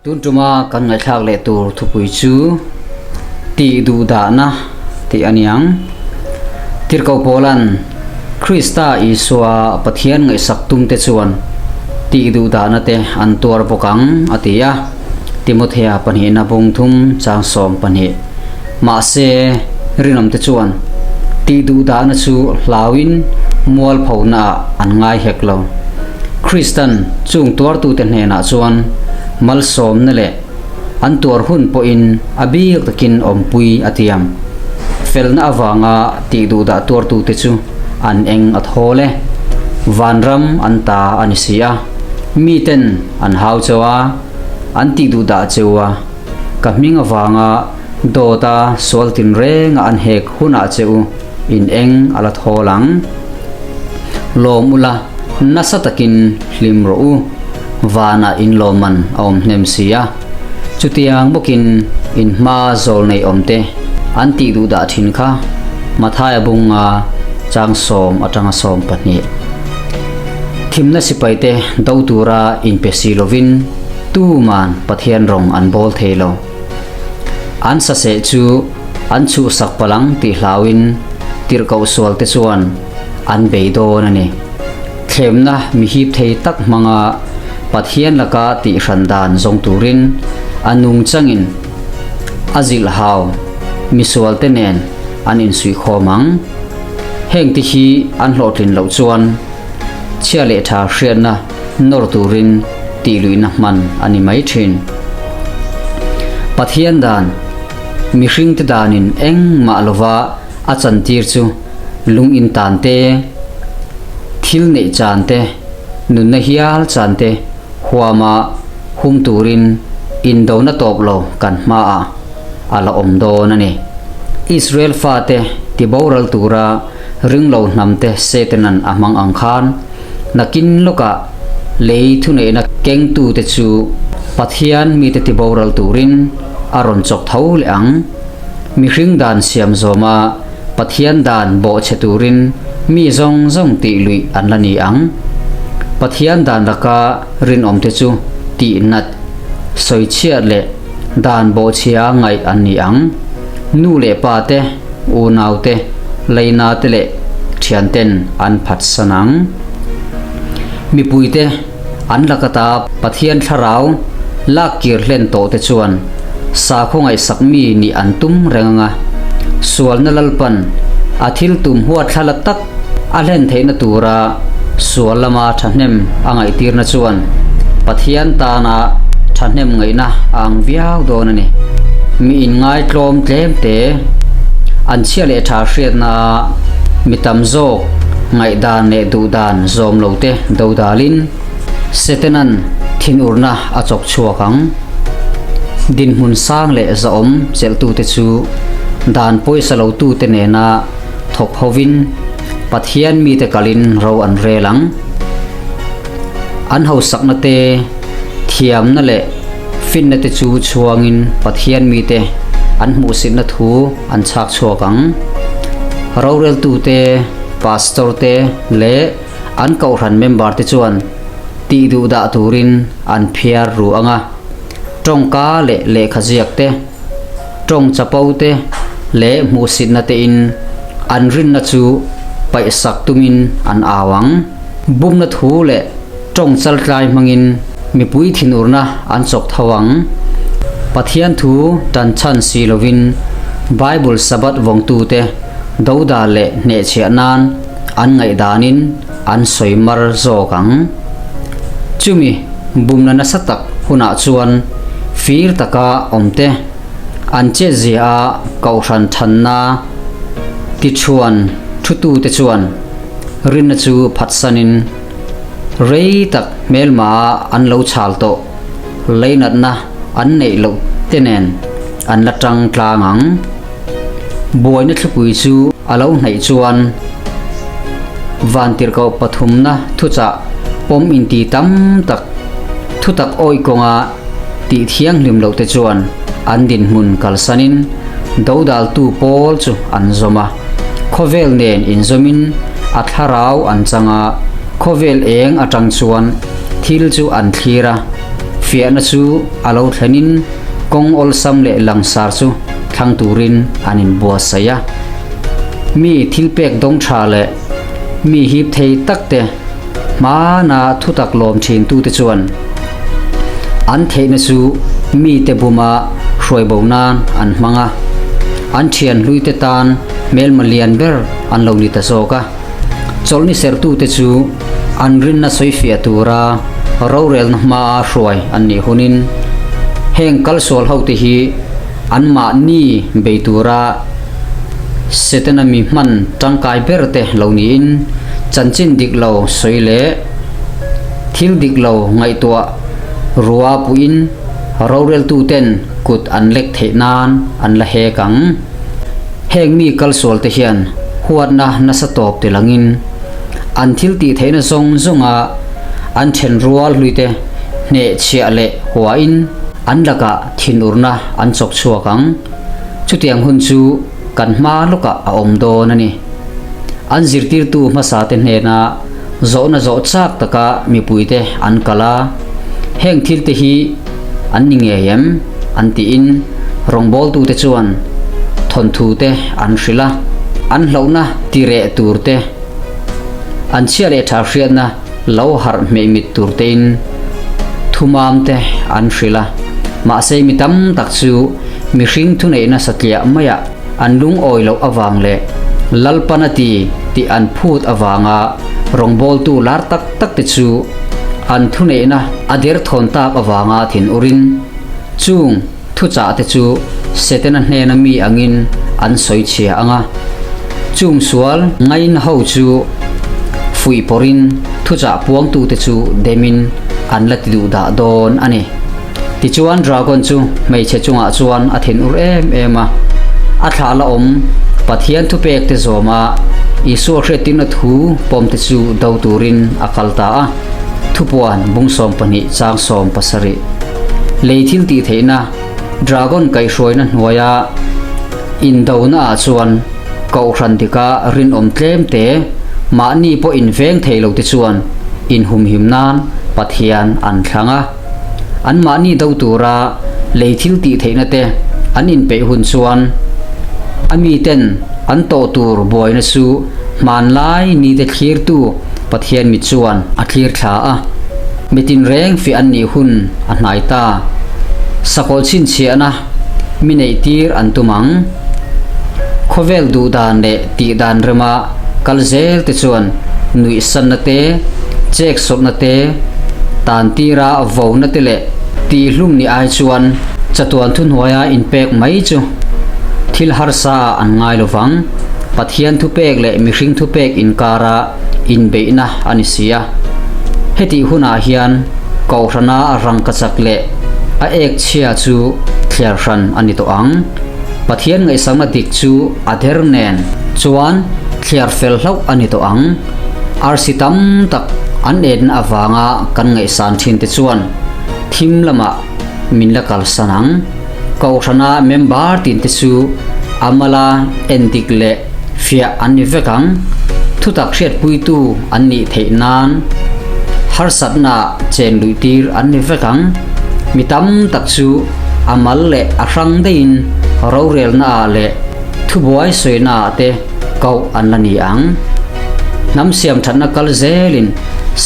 Tun tuma kan ngaihthlak leh tur thupui chu tih duhdahna tih a ni ang. Tirhkoh Paula'n Krista Isua Pathian ngaihsak tumte chuan tih duhdahna te an tuar bawk ang a ti a, Timothea pahnihna bung thum chang 12. Mahse, rinawmte chuan tih duhdahna chu hlauin mualphonaah an ngai hek lo. Kristan chung tuartute hnenah chuan malsawmna leh an tuar hun pawhin a bik takin awmpui a tiam. Felna avanga tih duhdah tuartute chu an eng a thawl e. Vanram an ta a ni si a, miten an hau cheu a, an tih duhdah cheu a, ka hming avanga dawta sual tinrenga an hek hunah che u in eng a la thawl ang. Lawm ula, nasa takin hlim rawh u, vanah in lawmman a awm hnem si a. Chutiang bawkin in hma zawl nei awmte an tih duh dah thin kha Mathaia bunga chang sawm atanga 12. Thimna sipaite do tura inpe si lovin tuman Pathian rawng an bawl thei lo. An saseh chu an chhuhsak palang tih hlauin tirhkoh sualte chuan an bei dawn a ni. Thlemna mi hip thei tak hmanga Pathian laka tih hran dan zawng turin a nungchangin a zilh hau misualte nen an insuihkhawm ang. Heng te hi an hlawhtlin loh chuan chhia leh tha hriatna nawr turin tih luihna hman a ni mai thin. Pathian dan, mihringte danin engmah lova a chantir chu lung in tan te, thil neih chan te, nunna hial chan te huama hum turin indona tawp lo kan hmaah a la awm dawn a ni. Israel fate tiboral tura ringlo hnamte Satanan a hmang ang khan nakin lawkah lei thuneihna kengtute chu Pathian mite tiboral turin a rawn chawk tho leh ang. Mihring dan siam zawma Pathian dan bawhchhe turin mi zawng zawng tih luih an la ni ang. Pathian dan laka rinawmte chu tih nat, sawichhiat leh dan bawhchhia ngaih an ni ang. Nu leh pa te, unau te, leina te leh thianten an phatsan ang. Mipuite an lakata Pathian thlarau lak kir hlen tawh te chuan sakhaw ngaihsak mi nih an tum reng anga sualna Lalpan a thil tum huat thla la tak a hlen theihna tura sual lama thahnem a ngaihtirna chuan Pathian tana thahnem ngaihna a ang viau dawn a ni. Mi inngaitlawm tlem te an chhia leh tha hriatna mi tam zawk ngaihdan leh duhdan zawm lo te dodalin Setanan thinurna a chawk chhuak ang. Dinhmun sang leh zahawm chelhtute chu dan pawisa lotute nena thawk hovin Pathian mite kalin ro an rel ang. An hausakna te, thiamna leh finna te chu chhuangin Pathian mite an hmuhsitna thu an chhak chhuak ang. Roreltute, pastor te leh an kohhran member te chuan tih duh dah turin an phiar ru ang a, tawngka leh lehkha ziak te, tawng chapo te leh hmuhsitna te in an rinna chu paihsak tumin an au ang. Bumna thu leh tawng chaltlai hmangin mipui thinurna an chawk tho ang. Pathian thu tan chhan si lovin Bible Sabbath vawngtute doda leh hnehchhiah nan an ngaihdanin an sawi mar zawk ang. Chumi bumna nasa tak hunah chuan fir taka awmte an chetzia a kohhran thanna tichhuan thutute chuan rinna chu phatsanin rei tak hmelma an lo chhal tawh leinatna an neih loh te nen an la tang tlang ang. Buaina thlupui chu a lo hnaih chuan vantirhkoh pathumna thuchah pawm inti tam tak thutak awih kawnga tih thianghlim loh te chuan an dinhmun kalsanin dodaltu pawl chu an zawm a. Khawvel nen inzawmin a thlarau an chang a, khawvel eng atang chuan thil chu an thlir a. Fiahna chu a lo thlenin kawng awlsam leh langsar chu thlang turin an inbuatsaih a. Mi thilpek dawng tha leh mi hip thei tak te hmana thutak lawm thin tute chuan an theihna chu mite buma hruai bo nan an hmang a, an thian hluite tan hmelma lian ber an lo ni ta zawk a. Chawlhni sertute chu an rinna sawifiah tura rorelna hmaa hruai an nih hunin heng kalsual hote hi anmahni bei tura Setana mi hman tangkai ber te lo niin chanchin dik lo sawi leh thil dik lo ngaihtuah rua puiin roreltuten kut an lek theih nan an la hek ang. Heng mi kalsual te hian huatna nasa tawp ti langin an thil tih theihna zawng zawnga an then rual hlui te hnehchhiah leh huain an lakah thinurna an chawk chhuak ang. Chutiang hun chu kan hma lawkah a awm dawn a ni. An zirtirtu hmasa te hnena zawhna zawh chak taka mipuite an kal a, heng thil te hi an ni ngei em? an tiin rawngbawltute chuan thawnthu te an hrilh a, an hlauhna ti reh tur te, an chhia leh tha hriatna lo harh hmehmit tur tein thumam te an hrilh a. Mahse mi tam tak chu mihring thuneihna satliah maiah an lungawi loh avang leh Lalpan a ti tih an phut avanga rawngbawltu lar tak tak te chu an thuneihna a derthawn tak avanga thin urin chung thuchah te chu Setana hnena mi angin an sawi chhia ang a. Chung sual ngaina ho chu fuih pawrhin thuchah puangtute chu demin an la ti duh dah dawn a ni. Tichuan Dragon chu hmeichhe chungah chuan a thinur em em a, a thlah la awm Pathian thupek te zawm a, Isua hriattirna thu pawm te chu do turin a kal ta a. Thupuan bung 12 chang 17. Lei thil tih theihna Dragon kaihhruaina hnuaia indona ah chuan Kohhran dika rinawm tlem te, mahni pawh inveng thei lo te chuan inhumhim nan Pathian an thlang a. Anmahni do tura lei thil tih theihna te an inpeih hun chuan a miten an tawh tur buaina chu hmanlai nite thlirtu Pathian mi chuan a thlir thla a. Mi tinreng fiah an nih hun a hnai ta. Sakawlh chhinchhiahna mi neih tir an tum ang. Khawvel duh dan leh tih dan rema kal zel te chuan nuihsanna te, cheksawlhna te, tan tira vona te leh tihhlum ni ai chuan chatuan thuhnuaia inpek mai chu thil harsa an ngai lo vang. Pathian thupek leh mihring thupek inkara inbeihna a ni si a. Hetih hunah hian Kohhrana rangkachak leh a ek chhia chu thliar hran a ni tawh ang. Pathian ngaihsakna dik chu a der nen chuan thliar fel hlauh a ni tawh ang. Arsi tam tak an etna avanga kan ngaihsan thin te chuan thim lamah min la kalsan ang. Kohhrana member tin te chu a mala en dik leh fiah an ni vek ang. Thutak hriatpuitu an nih theih nan harsatna chen luih tir an ni vek ang. Mi tam tak chu a mal leh a hrang deihin rorelna ah leh thubuai sawina ah te koh an la ni ang. Hnam siam thatna kal zelin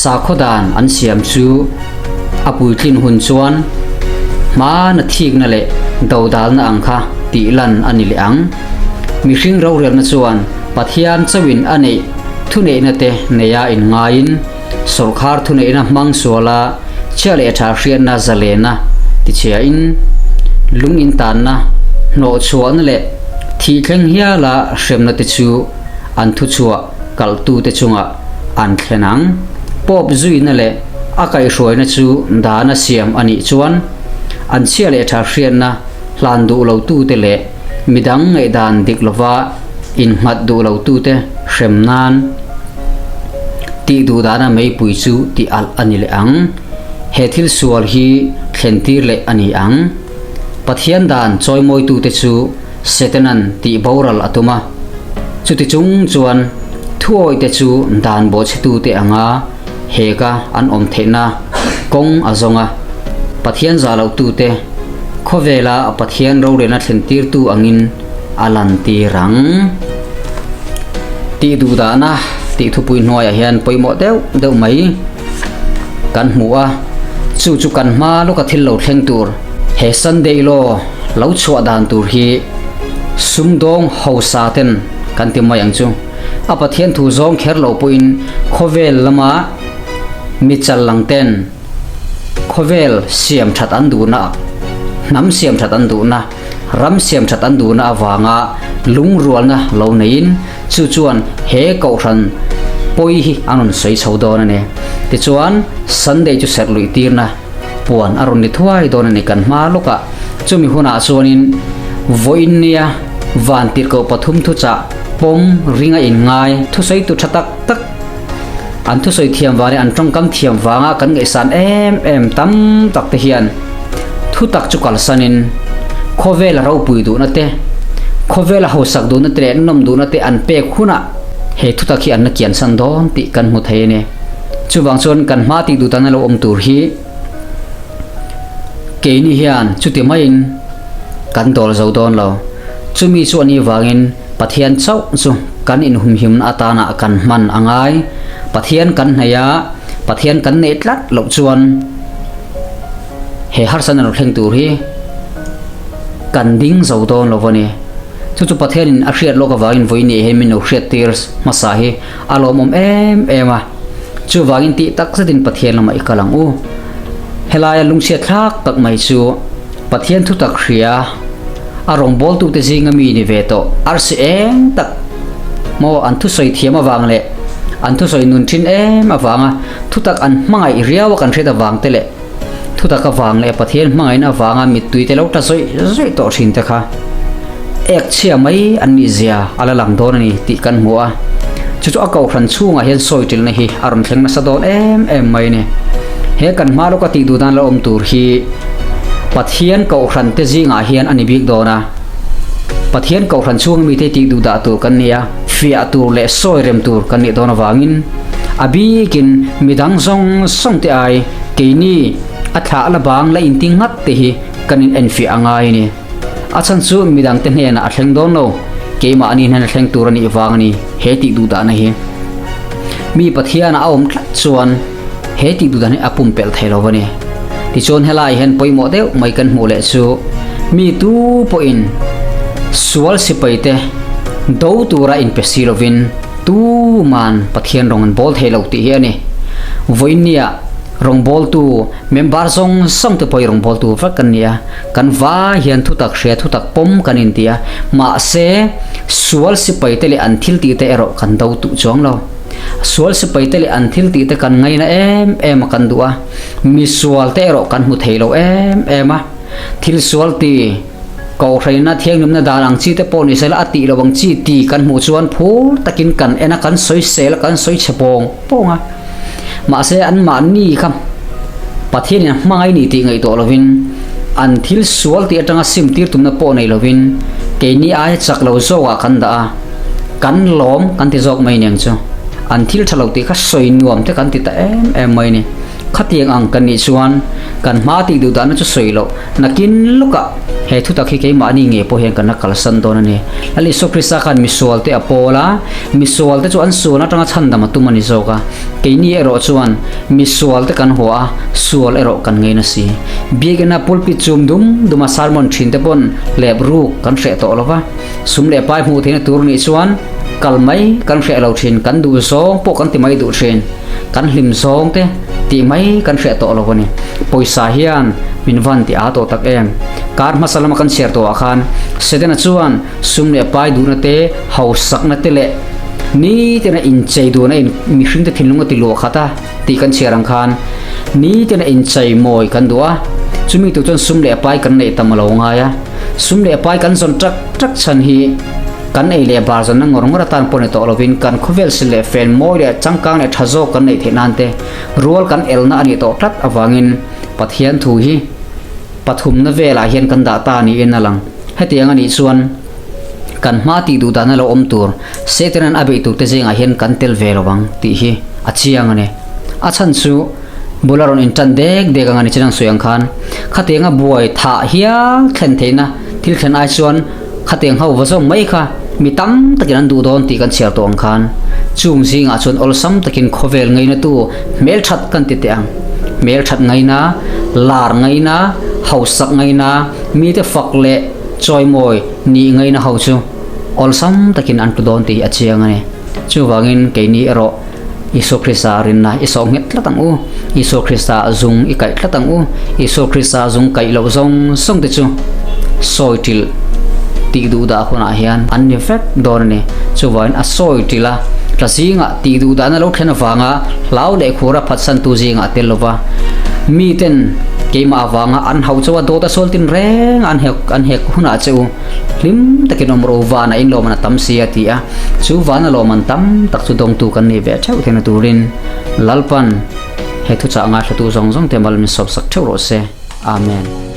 sakhaw dan an siam chu a puitlin hun chuan hmana thikna leh dodalna ang kha tih lan a ni leh ang. Mihring rorelna chuan Pathian chauhin a neih thuneihna te neia inngaiin sawrkhar thuneihna hmang suala chhia leh tha hriatna zalena tichhiain lung intanna, hnawhchhuahna leh thih thleng hiala hremna te chu an thuchhuah kalhtute chungah an thlen ang. Pope zuina leh a kaihhruaina chu dana siam a nih chuan an chhia leh tha hriatna hlan duh lotute leh midang ngaihdan dik lova innghat duh lotute hrem nan tih duh dana meipui chu tih alh a ni leh ang. He thil sual hi thlen tir leh a ni ang. Pathian dan chawimawitute chu Setanan tih boral a tum a. Chuti chung chuan thuawite chu dan bawhchhetute anga heka an awm theihna kawng a zawng a. Pathian zah lohtute khawvela Pathian rorelna thlentirtu angin a lantir ang. Tih duhdahna tih thupui hnuaiah hian pawimawh deuh deuh mai kan hmu a, chu chu kan hma lawka thil lo thleng tur he Sunday Law lo chhuah dan tur hi sumdawng hausa ten kan ti mai ang chu. A Pathian thu zawng kher lo pawhin khawvel lama mi chal lang ten khawvel siam that an duhna, hnam siam that an duhna, ram siam that an duhna avanga lungrualna lo neiin chu chuan he kohhran pawi hi an rawn sawi chho dawn a ni. Tichuan Sunday chu serh luih tirna puan a rawn ni thuai dawn a ni kan hma lawkah. Chumi hunah chuanin vawiin nia vantirhkoh pathum thuchah pawm ringa inngai thusawitu tha tak tak an thusawi thiam vang leh an tawngkam thiam vanga kan ngaihsan em em tam tak te hian thutak chu kalsanin khawvela ropui duhna te, khawvela hausak duhna te leh nawm duhna te an pek hunah he thutak hi an la kiansan dawn tih kan hmu thei a ni. Chuvang chuan kan hma tih duh dan a lo awm tur hi keini hian chuti maiin kan dawl zo dawn lo. Chumi chu a nih vangin Pathian chauh chu kan inhumhimna atana kan hman a ngai. Pathian kan hnaih a, Pathian kan neih tlat loh chuan he harsatna lo thleng tur hi kan ding zo dawn lo a ni. Chu chu Pathianin a hriat lawk avangin vawiin hian min lo hriattir hmasa hi a lawmawm em em a. Chuvangin tih tak zetin Pathian lamah i kal ang u. Helaia lungchhiat thlak tak mai chu Pathian thutak hria a rawngbawltute zinga mi ni ve tawh arsi eng tak maw an thusawi thiam avang leh an thusawi nun thin em avanga thutak an hmangaih riau a kan hriat avang te leh thutak avang leh Pathian hmangaihna avanga mittui te lo tla zawih zawih tawh thin te kha ek chhia mai an nih zia a la lang dawn a ni tih kan hmu a. Chu chu a kohhran chhungah hian sawi ṭilna hi a rawn thleng nasa dawn em em mai a ni. He kan hma lawka tih duh dan la awm tur hi Pathian kohhran te zingah hian a ni bik dawn a. Pathian kohhran chhunga mite tih duh dah tur kan ni a, fiah tur leh sawi rem tur kan nih dawn avangin a bikin midang zawng zawng te ai keini a thlah la bang la inti nghat te hi kan in enfiah a ngai a ni. A chhan chu midang te hnenah a thleng dawn lo, keimahni hnena thleng tur a nih vang a ni he tih duh dahna hi. Mi Pathianah a awm tlat chuan he tih duh dan hi a pumpelh thei lo a ni. Tichuan helai hian pawimawh deuh mai kan hmuh leh chu mi tu pawhin sual sipai te do tura inpe si lovin tuman Pathian rawng an bawl thei lo tih hi a ni. Vawiinnia rawngbawltu member zawng zawng te pawh hi rawngbawltu vek kan ni a. Kan va hian thutak hria thutak pawm kan inti a, mahse sual sipai te leh an thil tih te erawh kan do tuh chuang lo. Sual sipai te leh an thil tih te kan ngaina em em a kan duh a, mi sual te erawh kan hmu thei lo em em a. Thil sual ti, kohhreina thianghlimna dan ang chi te pawh ni sela a tih lo ang chi ti kan hmuh chuan phur takin kan en a, kan sawi sel a, kan sawi chhe pawng pawng a. Mahse anmahni kha Pathianin a hmangaih ni tih ngaihtuah lovin, an thil sual tih atanga sim tir tumna pawh nei lovin keini aia chak lo zawkah kan dah a, kan lawm kan ti zawk mai aniang chu. An thil tha lo tih kha sawi nuam te kan ti ta em em mai a ni. Khatiang ang kan nih chuan kan hma tih duh dahna chu sawi loh nakin lawkah he thutak hi keimahni nge pawh hian kan la kalsan dawn a ni. Lal Isua Krista khan misualte a pawl a, misualte chu an sual atanga chhandam a tum a ni zawk a. Keini erawh chuan misualte kan haw a, sual erawh kan ngei na si. Biakina pulpit chum dum duma sermon thin te pawn lep ruk kan hreh tawh lo va, sum leh pai hmuh theihna tur nih chuan kal mai kan hreh lo thin, kan duh zawng pawh kan ti mai duh thin. Kan hlim zawng te tih mai kan hriat tawh lo a ni. Pawisa hian min van ti aa tawh tak em? Kar hmasa lama kan chhiar tawhah khan Setana chuan sum leh pai duhna te, hausakna te leh nitina inchei duhna in mihringte thinlung a ti luah khat a tih kan chhiar ang khan nitina inchei mawi kan duh a, chumi tur chuan sum leh pai kan neih tam a lo ngai a. Sum leh pai kan zawn ṭak ṭak chhan hi Kan ei leh bar zawnna ngawr ngawr atan pawh ni tawh lovin kan khawvel sil leh fen mawi leh changkang leh tha zawk kan neih theih nan te rual kan elna a nih tawh tlat avangin Pathian thu hi pathumna velah hian kan dah ta niin a lang. Hetiang a nih chuan kan hma tih duh dahna lo awm tur Satan-a'n a beih turte zingah hian kan tel ve lo ang tih hi a chiang a ni. A chhan chu. Bul a rawn inṭan dek dek ang a ni chin ang sawi ang khan khatianga buai thah hial thlen theihna thil thlen ai chuan khatiang ho va zawm mai kha mi tam takin an duh dawn tih kan chhiar tawh ang khan chung zingah chuan awlsam takin khawvel ngainatu hmelṭhat kan ti teh ang. Hmelṭhat ngaina, lar ngaina, hausak ngaina, mite fak leh chawimawi nih ngaina ho chu awlsam takin an tlu dawn tih hi a chiang a ni. Chuvangin keini erawh Isua Krista rinna i sawh nghet tlat ang u, Isua Krista zung i kaih tlat ang u, Isua Krista zung kaih loh zawng zawng te chu sawi ṭilh tih duh dah hunah hian an ni vek dawn a ni. Chuvangin a sawi ṭilh a, tla zingah tih duh dahna lo thlen avanga hlau leh khura phatsantu zingah a tel lova, miten keimah avanga an hauh chauh a dawt a sawl tin reng an hek an hek hunah che u hlim takin awm rawh u, vanah in lawm an a tam si a ti a. Chu vana lawmman tam tak chu dawngtu kan nih ve theuh theihna turin Lalpan he thuchah ngaithlatu zawng zawng te mal min sawpsak theuh rawh se. Amen.